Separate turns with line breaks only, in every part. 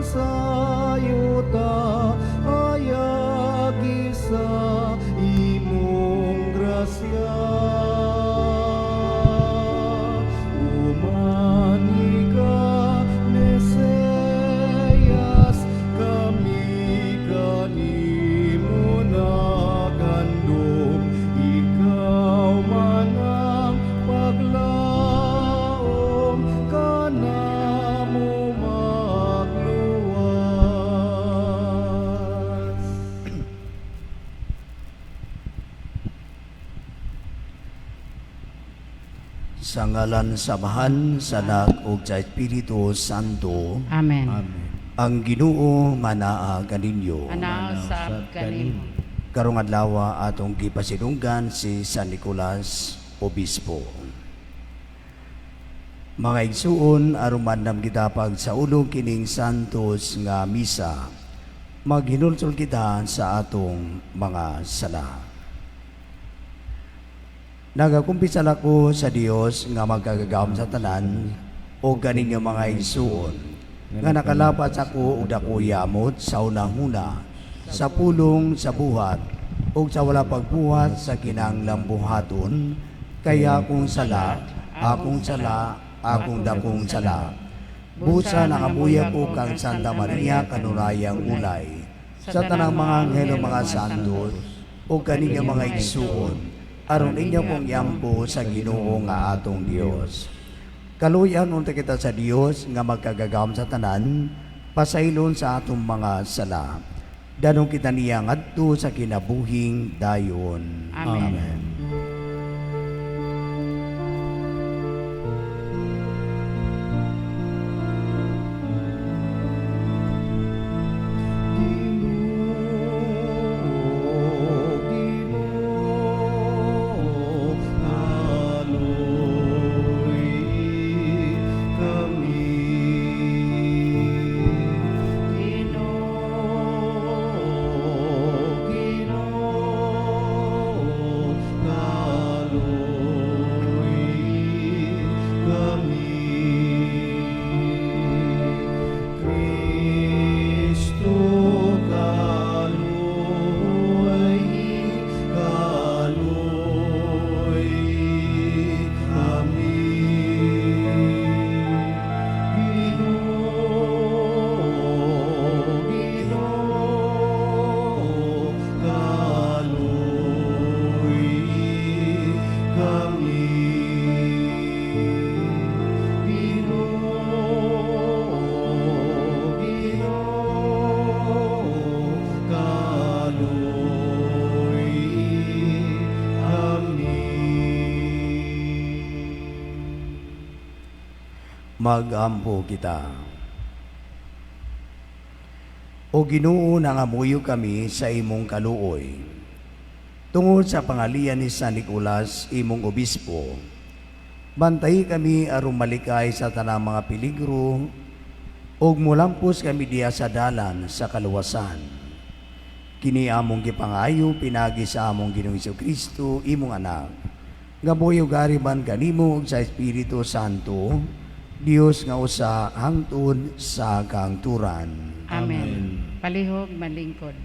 Sa yuta ayagi sa imong grasya. Umanhi ka, Mesiyas, kami kanimo nagandom, ikaw man ang paglaom, kanamo magluwas.
Sa ngalan sa Amahan, sa Anak ug sa Espiritu Santo.
Amen.
Amen.
Ang Ginoo manaa kaninyo.
Anaa sab kanimo.
Karong adlaw atong gipasidunggan si San Nicolas Obispo. Mga igsuon, aron mandam kita pagsaulog kining santos nga misa, maghinulsol kita sa atong mga sala. Nagakumpisal ako sa Dios nga magkagagahom sa tanan o kaninyo, mga igsuon, nga nakalapas ako og dako yamot sa unang-una, sa pulong, sa buhat ug sa wala pagbuhat sa kinahanglang buhaton, kaya akong sala, akong sala, akong dakong sala. Busa nangamuya ko kang Santa Maria, kanunayang ulay, sa tanang mga anghel ug mga santos, ug kaninyo, mga igsuon, aron inyo kong iampo sa Ginoo nga atong Dios. Kaluyan unta kita sa Dios nga magkagagahom sa tanan, pasaylon sa atong mga sala. Danon kita niya ngadto sa kinabuhing dayon.
Amen.
Amen.
Ginoo, Ginoo, kaloy kami. Ginoo, Ginoo, kaloy kami. Kristo, kaloy, kaloy kami. Ginoo, Ginoo, kaloy kami. Ginoo, Ginoo, kaloy kami.
Magampo kita. O Ginoo, nangamuyo kami sa imong kaluoy. Tungod sa pangalian ni San Nicolas, imong obispo, bantayi kami aron malikay sa tanang mga peligro ug mulampos kami diha sa dalan sa kaluwasan. Kini among gipangayo pinagi sa among Ginoong Kristo, imong anak, nga buhi ug ari kanimo ug sa Espiritu Santo, Dios nga usa hangtod sa kahangturan.
Amen. Palihog malingkod.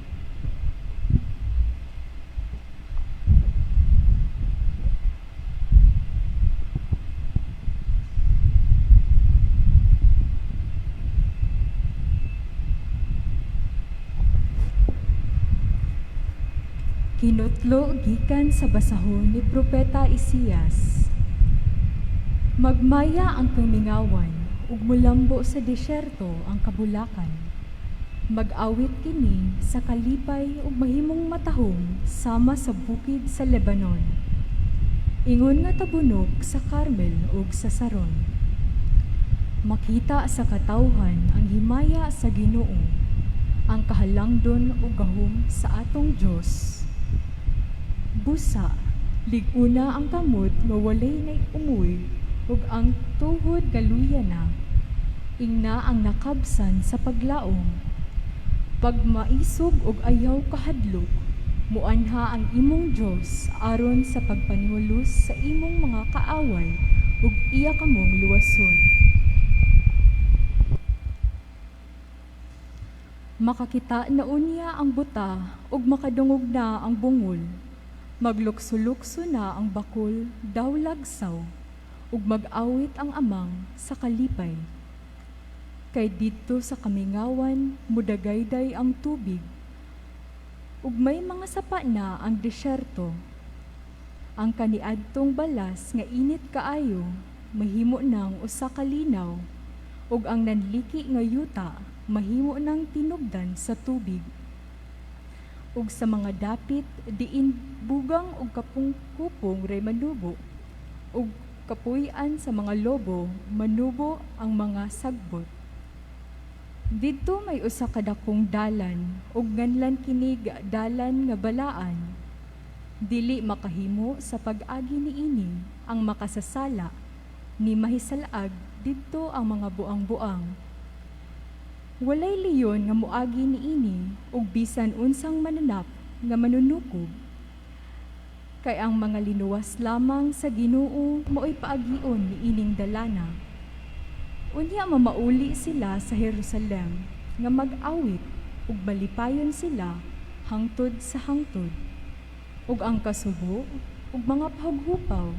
Kinutlo gikan sa basahon ni Propeta Isaias. Magmaya ang kamingawan ug mulambo sa disyerto ang kabulakan. Mag-awit kini sa kalipay ug mahimong matahom sama sa bukid sa Lebanon, ingon nga tabunok sa Carmel ug sa Saron. Makita sa katawhan ang himaya sa Ginoo, ang kahalangdon ug gahom sa atong Dios. Busa, lig-una ang kamot nga walay nay umoy ug ang tuhod nga luya na. Ingna ang nakabsan sa paglaom. Pagmaisog ug ayaw kahadlok, muanha ang imong Dios aron sa pagpanihulos sa imong mga kaaway ug iya kamong luwason. Makakita na unya ang buta ug makadungog na ang bungol. Maglukso-lukso na ang bakol daw lagsaw ug mag-awit ang amang sa kalipay. Kay didto sa kamingawan mudagayday ang tubig ug may mga sapa na ang disyerto. Ang kaniadtong balas nga init kaayo mahimo nang usa ka linaw ug ang nanliki nga yuta mahimo nang tinubdan sa tubig. Ug sa mga dapit diin bugang ug kapungkupong ray manubo ug kapuy-an sa mga lobo manubo ang mga sagbot. Didto may usa ka dakong dalan ug nganlan kinig Dalan nga Balaan. Dili makahimo sa pag-agi niini ang makasasala, ni mahisal-ag didto ang mga buang-buang. Walay leyon nga moagi niini ug bisan unsang mananap nga manunukob. Kay ang mga linuwas lamang sa Ginoo mao'y paagion niining dalana. Unya mamauli sila sa Jerusalem nga mag-awit ug malipayon sila hangtod sa hangtod. Ug ang kasubo ug mga pahughupaw.